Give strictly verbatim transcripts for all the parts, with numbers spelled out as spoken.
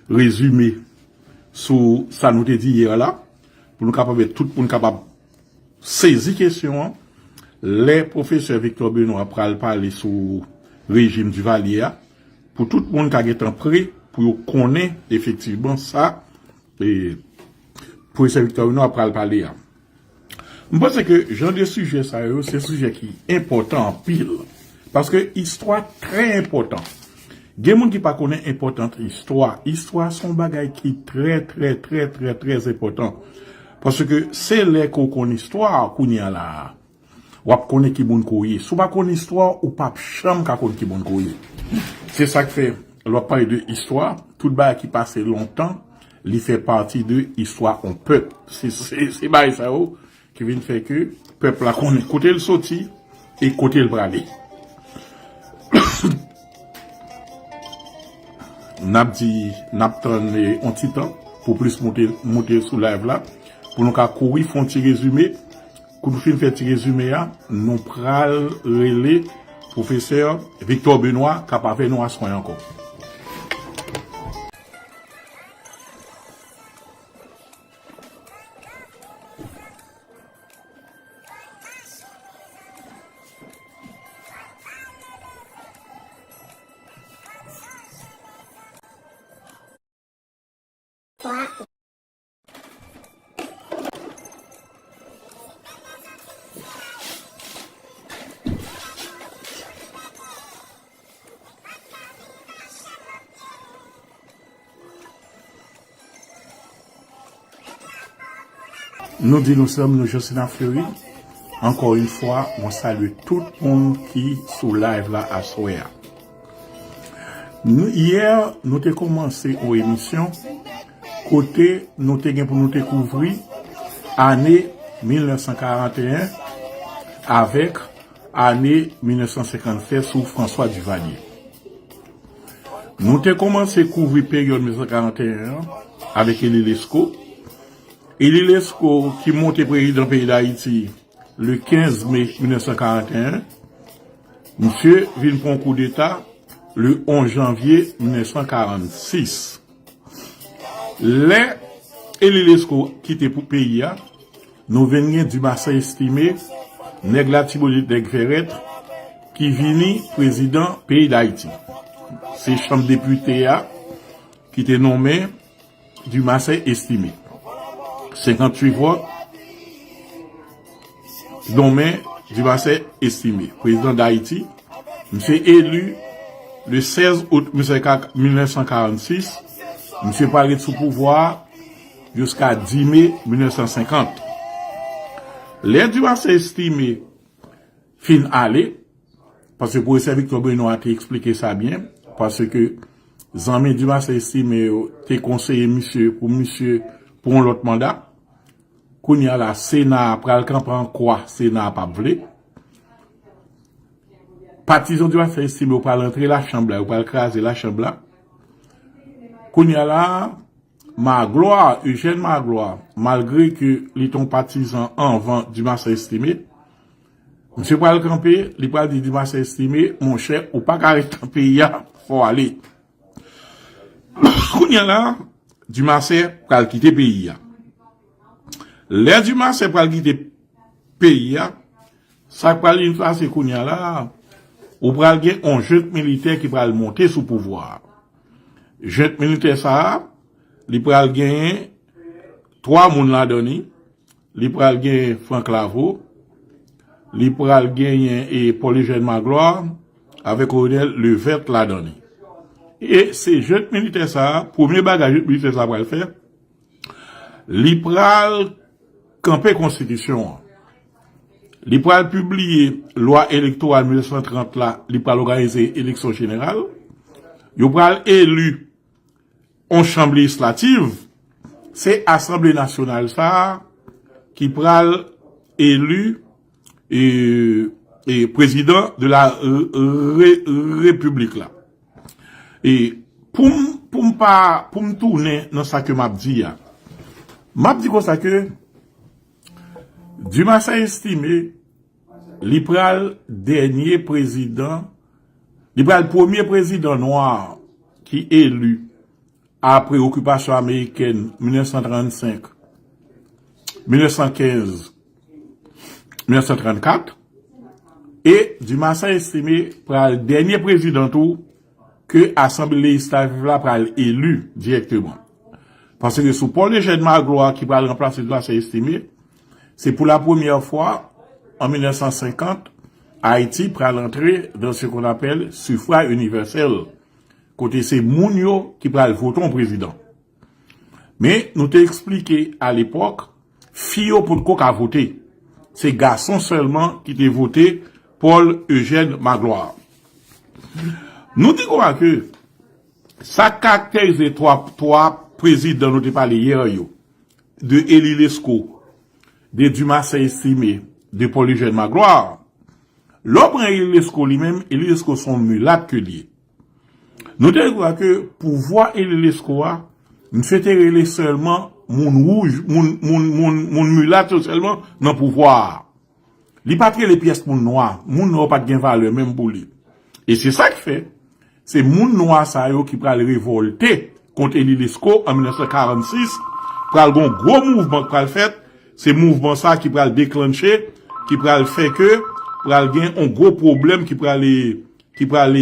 rezime sou sa nou te di yè la, pou nou ka pèmèt tout moun kapab sezi kesyon an. Lè pwofesè Victor Benoît pral pale sou rejim Duvalier a, pou tout moun ka gentan pre pou yo konnen efektivman sa, e, pwofesè Victor Benoît pral pale a. M panse ke jan de sijè sa yo, se sijè ki enpòtan anpil. Paske istwa trè enpòtan. Gen moun ki pa konnen enpòtans istwa. Istwa se yon bagay ki trè, trè, trè, trè, trè enpòtan. Paske se lè ke w konn istwa kounye a la a, w ap konnen ki moun ke w ye. Si w pa konn istwa, ou p ap janm ka konn ki moun ke w ye. Se sa k fè, lè w ap pale de istwa, tout bagay ki pase lontan, li fè pati de istwa yon pèp. Se, se, se bagay sa yo ki vin fè ke pèp la konnen kote l soti e kote l prale. N ap di, n ap tann, eh, yon ti tan pou plis moute, moute sou live la, pou nou ka kouri fè yon ti rezime. Kou nou fin fè ti rezime a, nou pral rele pwofesè Victor Benoît k ap avè nou aswè ankò. Nou di nou sèm, nou Josina Fleury. Ankò yon fwa, mwen salye tout moun ki sou live la aswè a. Nou, yè, nou te kòmanse yon emisyon kote nou te gen pou nou te kouvri ane mil nèf san karant e en avèk ane mil nèf san senkannsenk sou François Duvalier. Nou te kòmanse kouvri peryòd mil nèf san karant e en an avèk Elie Lescot. Elie Lescot ki monte prezidan peyi Dayiti le kenz me mil nèf san karant e en, misye vin pran koudeta le onz janvye mil nèf san karannsis. Lè Elie Lescot kite pou peyi a, nou vin gen Dumarsais Estimé, nèg Latibonit, nèg Fèrèt, ki vini prezidan peyi Dayiti. Se Chanm Depite a ki te nonmen Dumarsais Estimé. Senkanntuit vòt, nonmen Dumarsais Estimé, prezidan Dayiti. Misye eli le sèz out mil nèf san karannsis. Misye pral ret sou pouvwa a jiska dis me mil nèf san senkant. Lè Dumarsais Estimé fin ale, paske pwofesè Victor Benoît te eksplike sa byen, paske zanmi Dumarsais Estimé yo te konseye misye pou misye pran yon lòt manda. Kounye a la, Sena a pral kanpe an kwa, Sena a p ap vle. Patizan Dumarsais Estimé yo pral antre lachanm la, yo pral kraze lachanm la. Kounye a la, Magloire, Eugène Magloire, malgre ke li te yon patizan anvan Dumarsais Estimé, misye pral kanpe, li pral di Dumarsais Estimé, monchè, ou pa ka ret nan peyi a, fò w ale. Kounye a la, Dumarsais pral kite peyi a. Lè Dumarsais pral kite peyi a, sa k pral vin pase kounye a la, ou pral gen yon jent militè ki pral monte sou pouvwa a. Jent militè sa a, li pral genyen twa moun ladan li. Li pral genyen Franck Lavaud, li pral genyen, e, Paul Eugène Magloire avèk Kolonèl Levert ladan li. E se jent militè sa a, premye bagay jent militè sa a pral fè, li pral kanpe konstitisyon an. Li pral pibliye lwa elektoral mil nèf san trant la, li pral òganize eleksyon jeneral. Yo pral eli yon chanm lejislativ, se Asanble Nasyonal sa a ki pral eli, e, e, prezidan de la re-, re-, repiblik la. E pou m, pou m pa, pou m tounen nan sa ke m ap di a, m ap di konsa ke Dumarsais Estimé, li pral dènye prezidan, li pral premye prezidan nwa ki eli apre okipasyon amerikèn mil nèf san trannsenk, mil nèf san kenz, mil nèf san trannkat, e Dumarsais Estimé pral dènye prezidan tou ke Asanble Lejislatif la pral eli dirèkteman. Paske sou Paul Eugène Magloire ki pral ranplase Dumarsais Estimé, se pou la premyè fwa, an mil nèf san senkant, Ayiti pral antre dans ce qu'on appelle suffrage universel, kote se moun yo ki pral vote yon prezidan. Men, nou te eksplike alepòk, fi yo potko ka vote. Se gason sèlman ki te vote Paul Eugène Magloire. Nou di konsa ke sa k karakterize twa, twa prezidan nou te pale yè yo, de Élie Lescot, de Dumarsais Estimé, de Paul Eugène Magloire. Lè w pran Élie Lescot li menm, Élie Lescot se yon milat ke li ye. Nou te di konsa ke pouvwa Élie Lescot a, misye te rele sèlman moun wouj, moun, moun, moun, moun milat yo sèlman nan pouvwa a. Li pa t rele pyès moun nwa, moun nwa yo pa t gen valè menm pou li. E se sa k fè, se moun nwa sa yo ki pral revòlte kont Élie Lescot an mil nèf san karannsis, pral gen yon gwo mouvman k pral fèt, se mouvman sa ki pral deklanche, ki pral fè ke pral gen yon gwo pwoblèm ki pral, ki pral,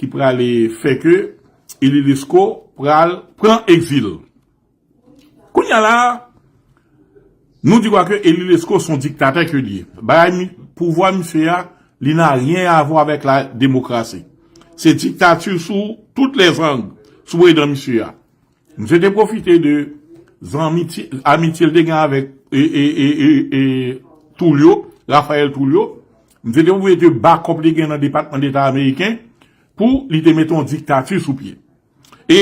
ki pral fè ke Élie Lescot pral pran egzil. Kounye a la, nou di konsa ke Élie Lescot se yon diktatè ke li ye. Bagay mi, pouvwa misye a, li na rien à voir avec la démocratie. Se diktati sou tout les angles, sou prezidan misye a. Misye te pwofite de zanmitye, amitye l te gen avèk, e, e, e, e, e, Trujillo, Rafael Trujillo. Misye te pwofite de bakòp li gen nan Depatman Deta ameriken pou li te mete yon diktati sou pye. E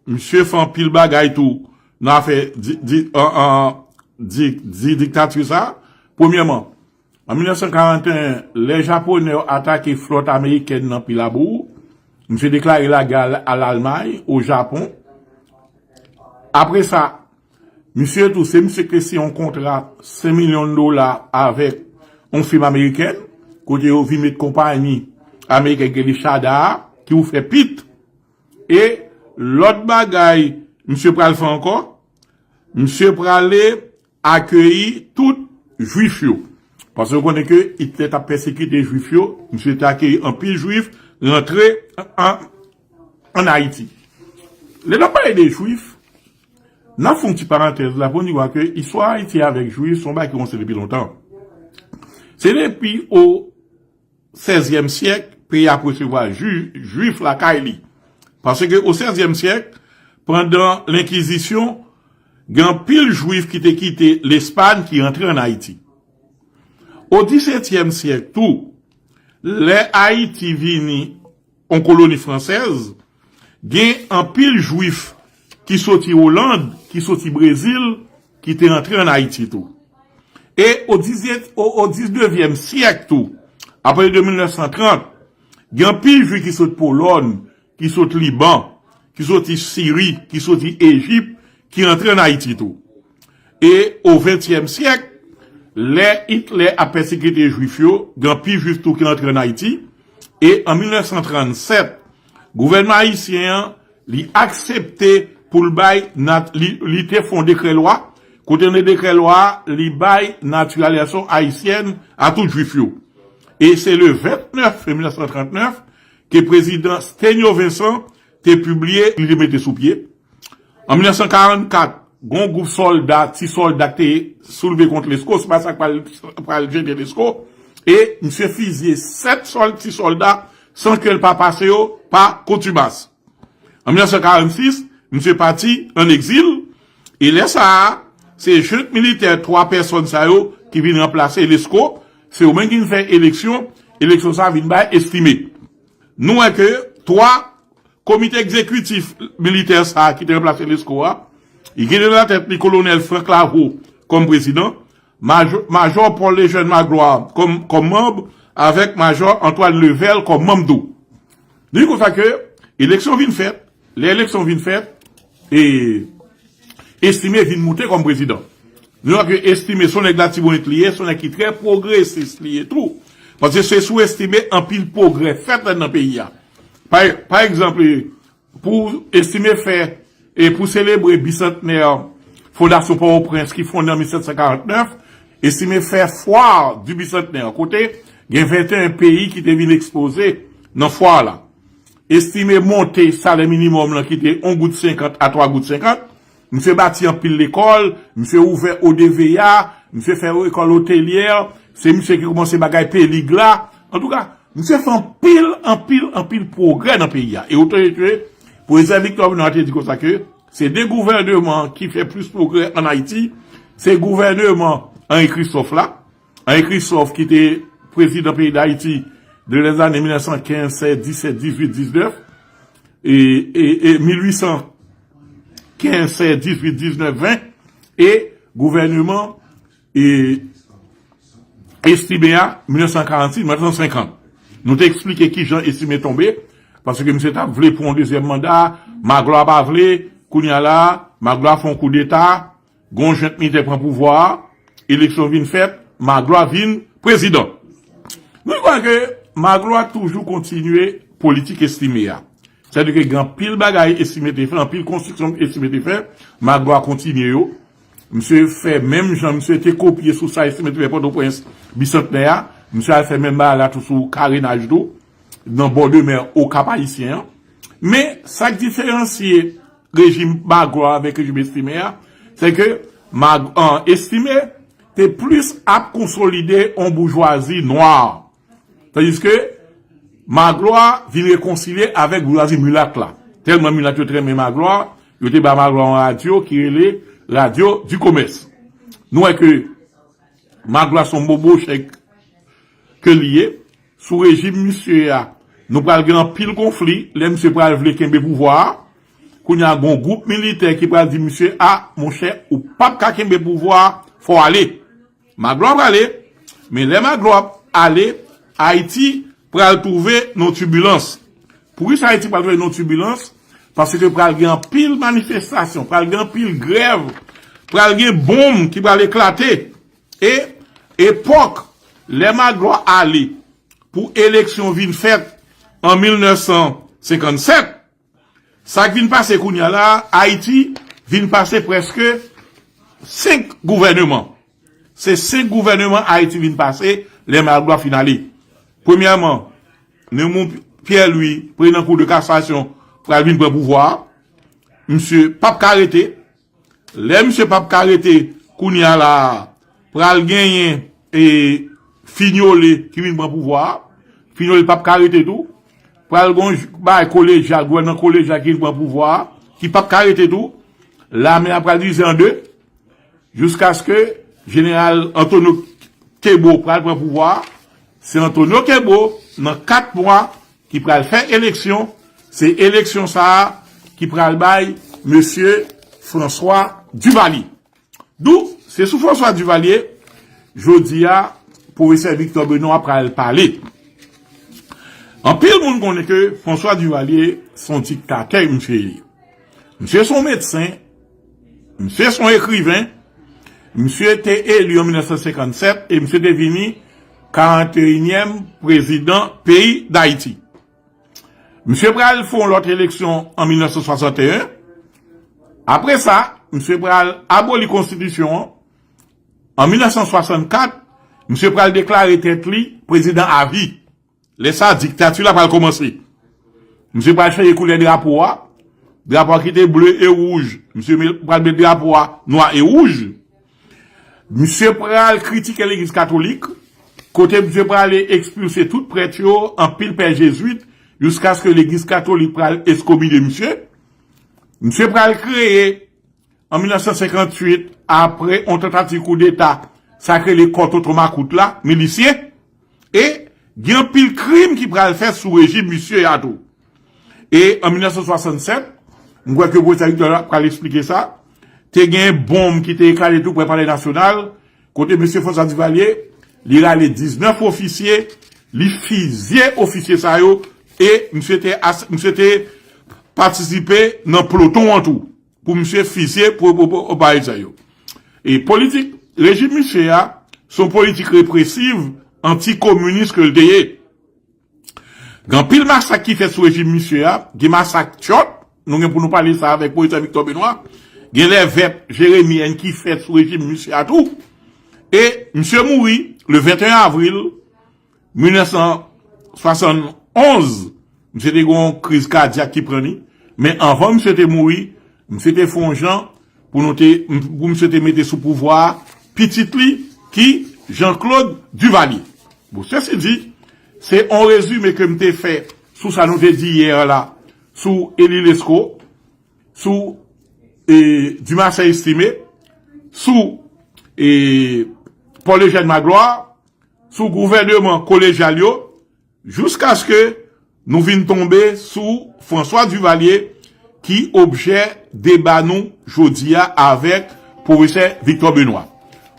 misye fè anpil bagay tou nan afè di, di, an, an, di, di diktati sa. Premyèman, an mil nèf san karanteyen, lè Japonè yo atake flòt amerikèn nan Pilabou, misye deklare lagè a, a Lalmay, o Japon. Apre sa, misye tou, se misye ki te siyen yon kontra senk milyon dola avèk yon fim amerikèn, kote yo vin met konpayi amerikèn ki rele Chada a, ki pou fè pit. E lòt bagay misye pral fè ankò, misye prale akeyi tout jwif yo. Paske yo konnen ke Hitler t ap pèsekite jwif yo, misye te akeyi anpil jwif rantre an, an Ayiti. Lè n ap pale de jwif, n ap fè yon ti parantèz la pou n di ke istwa Ayiti avèk jwif se yon bagay ki kòmanse depi lontan. Se depi o sèzyèm syèk, peyi a ap resevwa ju, jwif lakay li. Paske o sèzyèm syèk, pandan lenkizisyon, gen anpil jwif ki te kite Lespayn ki rantre an Ayiti. O disetyèm syèk tou, lè Ayiti vini yon koloni fransèz, gen anpil jwif ki soti Oland, ki soti Brezil, ki te rantre an Ayiti tou. E o dizyèt, o, o diznevyèm syèk tou, apre de mil nèf san trant, gen anpil jwif ki sot Polòn, ki sot Liban, ki soti Siri, ki soti Ejip, ki rantre an Ayiti tou. E o ventyèm syèk, lè Hitler ap pèsekite jwif yo, gen anpil jwif tou ki rantre an Ayiti. E an mil nèf san trannsèt, gouvènman ayisyen an, li aksepte pou l bay nat, li, li te fè yon dekrè lwa, kote nan dekrè lwa a, li bay natiralizasyon ayisyèn a tout jwif yo. E se le ventnèf fen mil nèf san trantnèf ke prezidan Stenio Vincent te pibliye, li te mete sou pye. An mil nèf san karannkat, gen yon gwoup sòlda, ti sòlda ki te soulve kont Lesko, se pa sa k pral, pral jete Lesko, e misye fizye sèt sòl, ti sòlda san ke l pa pase yo pa kontimas. An mil nèf san karannsis, misye pati an egzil, e lè sa a, se jent militè twa pèsòn sa yo ki vin ranplase Lesko, se yo menm ki vin fè eleksyon, eleksyon sa a vin bay Estimé. Nou wè ke twa komite egzekitif militè sa a ki te ranplase Lesko a, li gen nan latèt li kolonèl Frank Lavaud kòm prezidan, majò, majò Paul Eugène Magloire kòm, kòm manm, avèk majò Antoine Level kòm manm tou. Nou di konsa ke eleksyon vin fèt, lè eleksyon vin fèt, e Estimé vin moute kòm prezidan. Nou wè ke Estimé se yon nèg Latibonit li ye, se yon nèg ki trè pwogresis li ye tou. Paske se sou Estimé anpil pwogrè fèt nan peyi a. Pa, pa egzanp, pou Estimé fè e pou selebre bisantnè Fondasyon Pòtoprens ki fonde an mil sèt san karant nèf, Estimé fè Foire du Bicentenaire, kote gen venteyen peyi ki te vin ekspoze nan fwa la. Estimé monte salè minimòm lan ki te yon goud senkant a twa goud senkant. Misye bati anpil lekòl, misye ouvè O D V A, misye fè lekòl otelyè, se misye ki kòmanse bagay pelig la. Antouka, misye fè anpil, anpil, anpil pwogrè nan peyi a. E otorite, Prezidan Victor Benoît te di konsa ke se de gouvèneman ki fè plis pwogrè ann Ayiti, se gouvèneman Henri Christophe la. Henri Christophe ki te prezidan peyi Dayiti de lèzane mil nèf san kenz, sèz, disèt, dizuit, diznèf, e, e, e mil uit san kenz, sèz, dizuit, diznèf, ven, e gouvèneman e Estimé a, mil nèf san karannsis, mil nèf san senkant. Nou te eksplike kijan Estimé tonbe, paske misye t ap vle pou yon dezyèm manda, Magloire pa vle, kounye a la, Magloire fè yon koudeta, gon jent militè pran pouvwa a, eleksyon vin fèt, Magloire vin prezidan. Nou kwè ke Magloire toujou kontinye politik Estimé a. Sètadi ke gen anpil bagay Estimé te fè, anpil konstriksyon Estimé te fè, Magloire kontinye yo. Misye fè menm jan misye te kopye sou sa Estimé te fè Pòtoprens bisantnè a, misye al fè menm bagay la tou sou karenaj tou, nan bò de mè Okap Ayisyen an. Men, sa k diferansye rejim Magloire avèk rejim Estimé a, se ke Mag, an, Estimé te plis ap konsolide yon boujwazi nwa. Tandiske Magloire vin rekonsilye avèk boujwazi milat la. Tèlman milat yo te renmen Magloire, yo te ba Magloire yon radyo ki rele Radyo di Komès. Nou wè ke Magloire se yon bobo chèk ke li ye. Sou rejim misye a, nou pral gen anpil konfli lè misye pral vle kenbe pouvwa a. Kounye a, gon gwoup militè ki pral di misye, a, monchè, ou p ap ka kenbe pouvwa a, fò w ale. Magloire prale, men lè Magloire ale, Ayiti pral twouve nan tibilans. Poukisa Ayiti pral twouve nan tibilans? Paske pral gen anpil manifestasyon, pral gen anpil grèv, pral gen bonm ki pral eklate. E epòk lè Magloire ale pou eleksyon vin fèt an mil nèf san senkannsèt, sa k vin pase kounye a la, Ayiti vin pase prèske senk gouvèneman. Se senk gouvèneman Ayiti vin pase lè Magloire fin ale. Premyèman, Nemours Pierre-Louis, prezidan Kou de Kasasyon, pral vin pran pouvwa a. Misye p ap ka rete. Lè misye p ap ka rete, kounye a la, pral genyen, e, Fignolé ki vin pran pouvwa a. Fignolé p ap ka rete tou. Pral gon j, bay kolejyal, gouvènman kolejyal ki vin pran pouvwa a, ki p ap ka rete tou. Lame a pral divize an de, jiskaske jeneral Antonio Kebo pral pran pouvwa a. Se Antonio Kebo, nan kat mwa, ki pral fè eleksyon. Se eleksyon sa a ki pral bay mesye François Duvalier. Dou, se sou François Duvalier, jodi a, pwofesè Victor Benoît pral pale. Anpil moun konnen ke François Duvalier se yon diktatè, misye ye. Misye se yon medsen, misye se yon ekriven, misye te eli an mil nèf san senkannsèt e misye te vini karanteyinyèm prezidan peyi Dayiti. Misye pral fè yon lòt eleksyon an mil nèf san swasanteyen. Apre sa, misye pral aboli konstitisyon an. An mil nèf san swasannkat, misye pral deklare tèt li prezidan avi. Lè sa a, diktati la pral kòmanse. Misye pral chanje koulè drapo a. Drapo a ki te ble e wouj, misye me, pral met drapo a nwa e wouj. Misye pral kritike legliz katolik, kote misye prale ekspilse tout prèt yo, anpil pè jezwit, jiskaske legliz katolik pral eskominye misye. Misye pral kreye, an mil nèf san senkantuit, apre yon tantativ koudeta, sa k rele Kò Tonton Makout la, milisyen, e gen anpil krim ki pral fèt sou rejim misye a tou. E an mil nèf san swasannsèt, m kwè ke pwofesè Victor pral eksplike sa, te gen bonm ki te eklate tou prè Palè Nasyonal, kote mesye François Duvalier, li rale diznèf ofisye, li fizye ofisye sa yo, e misye te as, misye te patisipe nan ploton an tou, pou misye fizye pou, pou, pou, pou bagay sa yo. E politik rejim misye a, se yon politik represiv, antikominis ke l te ye. Gen anpil masak ki fèt sou rejim misye a, gen masak Tchòt, nou gen pou nou pale sa avèk Pwofesè Victor Benoît. Gen lè vèp Jeremi enn ki fèt sou rejim misye a tou. E misye mouri le venteyen avril mil nèf san swasannonz. Misye te gen yon kriz kadyak ki pran li. Men anvan misye te mouri, misye te fè yon jan pou nou te, pou misye te mete sou pouvwa a pitit li ki Jean Claude Duvalier. Bon, sesi di, se yon rezime ke m te fè sou sa nou te di yè la, sou Élie Lescot, sou e, Dumarsais Estimé, sou e, Paul Eugène Magloire, sou gouvèneman kolejyal yo, jiskaske nou vin tonbe sou François Duvalier ki objè deba nou jodi a avèk Pwofesè Victor Benoît.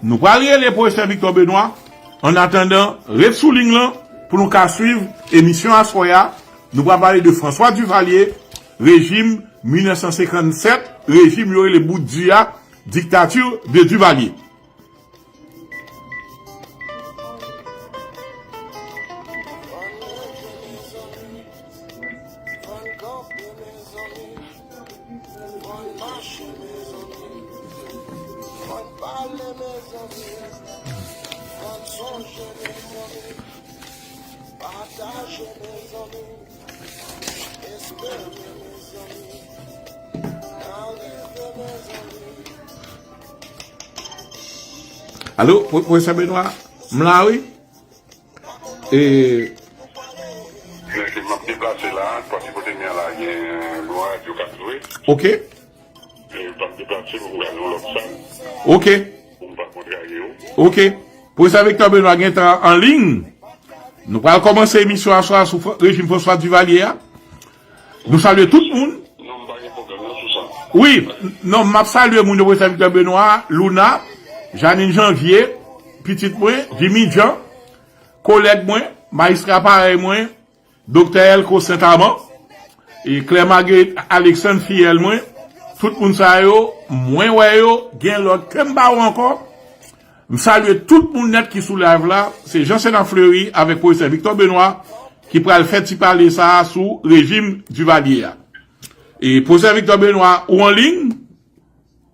Nou pral rele Pwofesè Victor Benoît, annatandan, ret sou liy lan pou nou ka swiv emisyon aswè a. Nou pral pale de François Duvalier, rejim mil nèf san senkannsèt, rejim yo rele bout di a, dictature de Duvalier. Alo, Pwofesè Benoît, m la wi. E, M ap deplase la, paske kote m ye a la, gen yon radyo k ap jwe. Ok. E m ap deplase pou m gade yon lòt sal. Ok. Pou m pa kontrarye w. Ok. Pwofesè Victor Benoît gentan an liy. Nou pral kòmanse emisyon aswè a sou rejim François Duvalier a. Nou salye tout moun. Non, m pa gen pwoblèm non sou sa. Wi, non, m ap salye moun yo, Pwofesè Victor Benoît, Luna, Janine Janvier, pitit mwen, Jimmy Jean, kolèg mwen, majistra parèy mwen, Doktè Elko Sentaman, e Claire Marguerite Alexandre, fiyèl mwen, tout moun sa yo, mwen wè yo, gen lòt ke m pa wè ankò. M salye tout moun nèt ki sou live la, se Jean Senat Fleury avèk Pwofesè Victor Benoît ki pral fè ti pale sa a sou rejim Duvalier a. E Pwofesè Victor Benoît, ou an liy?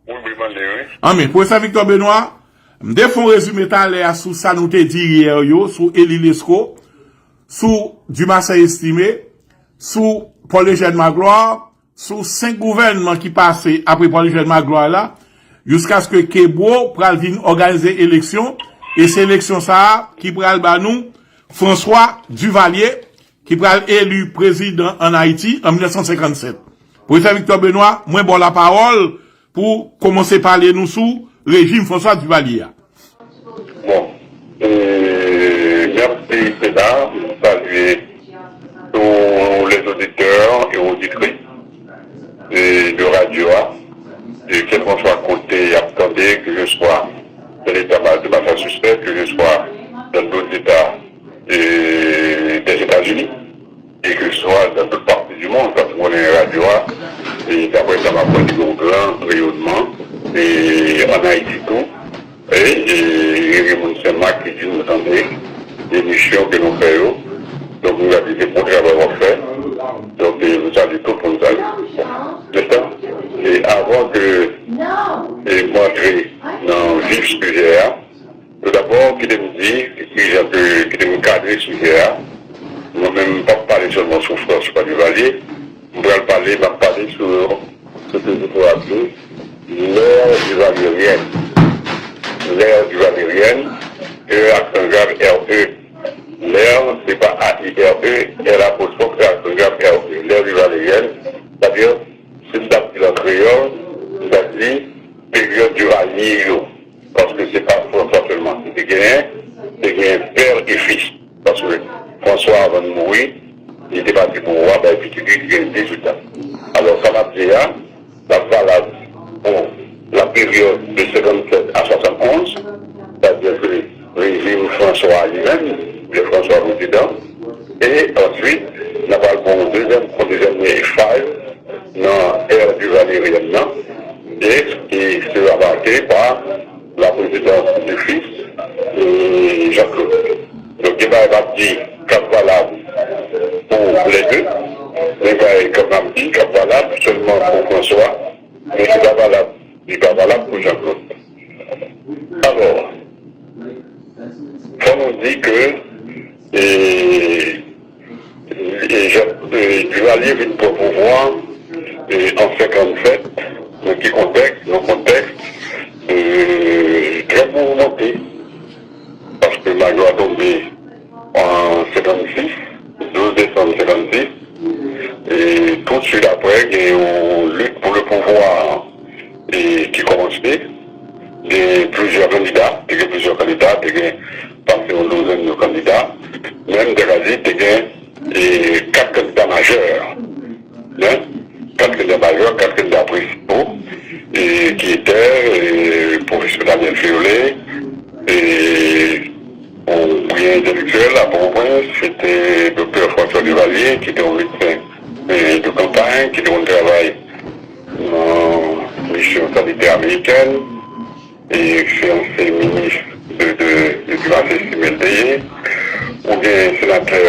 Wi, wi, m an liy, wi. Anben, Pwofesè Victor Benoît, m te fè yon rezime talè a sou sa nou te di yè yo, sou Élie Lescot, sou Dumarsais Estimé, sou Paul Eugène Magloire, sou senk gouvènman ki pase apre Paul Eugène Magloire la, jiskaske Kebreaux pral vin òganize eleksyon, e se eleksyon sa a ki pral ba nou François Duvalier, ki pral eli prezidan ann Ayiti an mil nèf san senkannsèt. Pwofesè Victor Benoît, mwen ba w lapawòl pou w kòmanse pale nou sou rejim François Duvalier a. Bon, e, mèsi Sena, m salye tous les auditeurs et auditrices de, de radyo a, e kèlkanswa kote y ap tande, ke se swa dans l'État de Massachusetts, que ce soit dans d'autres États euh, des États-Unis, et que ce soit dans toute partie du monde, parce qu'on est radio, et d'après ça, m'a fait un grand rayonnement, et en Haïti tout, et, et, et moun Senmak ki di nou tande, emisyon ke nou fè yo. Donk, nou gade se bon travay w ap fè. Donk, e, nou salye tout moun sa yo. Bon, mentan, e avan ke, e, m antre nan vif sijè a, Toudabò, kite m di kijan ke, kite m kadre sijè a. Mwen menm, m p ap pale sèlman sou François Duvalier. M pral pale, m ap pale sou, sou sa ke nou ap rele l'ère duvalérienne. L'ère duvalérienne, E aksan grav, R E. L'ère, se pa A I R E, L apostwòf, E aksan grav, R E. L'ère duvalérienne, sètadi, si m t ap di l an kreyòl, m t ap di peryòd Duvalier yo. Paske se pa François sèlman ki te genyen, te genyen pè e fis. Paske François, avan l mouri, li te pase pouvwa bay pitit li ki gen dizuit an. Alò, sa m ap di a, l ap valab pou la peryòd de senkannsèt a swasantonz, sètadi ke rejim François a li menm, lè François prezidan, e answit, n ap al pran yon dezyèm, yon dezyèm faz nan ère duvalérienne nan, e ki sera marke pa la présidence du fils, euh, Jean-Claude. Donk, gen bagay m ap di k ap valab pou lè de, gen bagay k ap, m ap di k ap valab sèlman Men li pa valab, li pa valab pou Jean-Claude. Alò, fò nou di ke, e, e, Jean, e, Duvalier vin pran pouvwa, e, an senkannsèt, nan ki kontèks? Nan kontèks de trè mouvmante, paske Major a tonbe an senkannsis, douz desanm senkannsis, e tout swit aprè, gen yon lit pou le pouvwa, e ki kòmanse. Gen plizyè kandida, te gen plizyè kandida, te gen pase yon douzèn de kandida. Menm te ka di, te gen, e, kat kandida majè, en, kat kandida majè, kat kandida prensipal, e ki te, e, pwofesè Daniel Filleulé, e, bon, brilyan entèlektyèl a Pòtoprens, se te Doktè François Duvalier, ki te yon medsen, e, de kanpay, ki te konn travay nan misyon sanitè amerikèn, e se ansyen minis de, de, de Eddy Mathelly, si m byen te ye, ou gen senatè